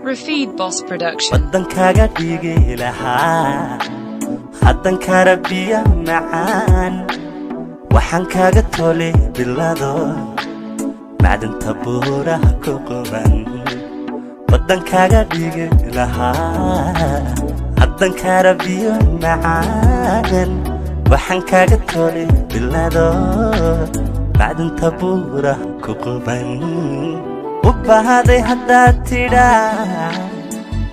Rafid Boss Production. Waddankaaga dhigi lahaa haddan karabiya macaan, waxaan kaaga tolay bilado macdanta buuraha ku quban. Waddankaaga dhigi lahaa haddan karabiyo macaan, waxaan kaaga tolay bilado macdanta buuraha ku quban. U baahday haddaad tidhaa,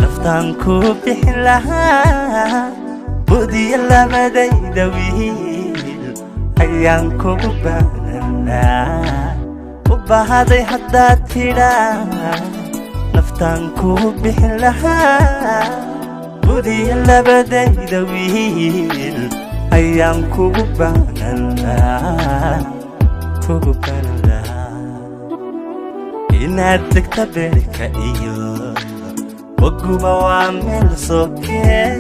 naftaan kuu bixin lahaa. Budiya labadayda wiil ayaan kugu baahanaa. U baahday haddaad tidhaa, naftaan kuu bixin lahaa. Budiya labadayda wiil ayaan kugu baahanaa, kugu baahanaa. Inaad degta beerka iyo waguba waa meel sokee,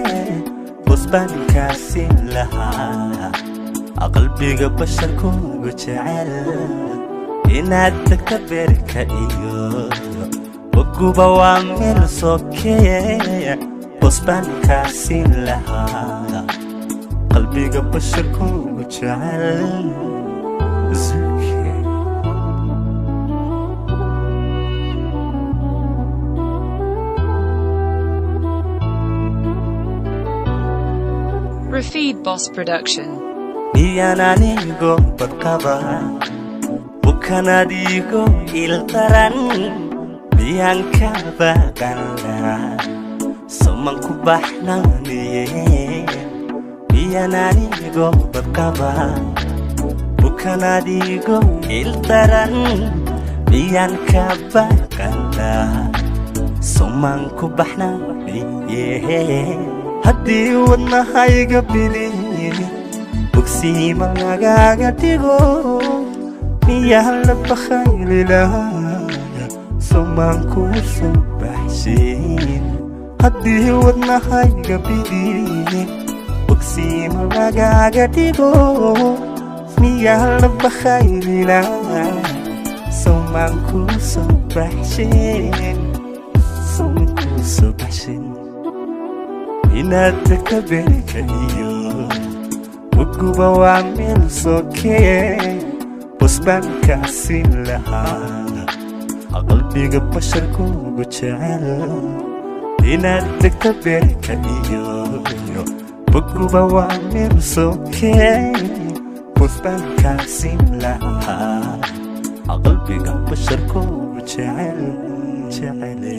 busbaankaasiin lahaa qalbiga basharkuugu jecel. Inaad degta beerka iyo waguba waa meel sokee, busbaankaasiin lahaa qalbiga basharkuugu jecel. Zuke. Rafid Boss Production. Miyaan anigo badqaba bukanaadiigo ildaran? Miyaan ka baqanlaa soman ku baxnaaniye? Miyaan anigo badqaba bukanaadiigo ildaran? Miyaan ka baqanlaa soman ku baxnaaniye? Haddii wadnahayga bili bogsiima lagaaga dhigo, miyaan la bakhaylilaa somaan kuu soo baxshin? Haddii wadnahayga bidi bogsiima lagaaga dhigo, miyaan la bakhaylilaa somaan kuu soo baxshin, somaan kuu soo baxshin? Inaad tagta beerka iyo waguba waa meel sokee, busbaankaasiin lahaa qalbiga basharkuugu jecel. Inaad degta beerka iyo waguba waa meel sokee, busbaankaasiin lahaa qalbiga basharkuugu jecel, jecele.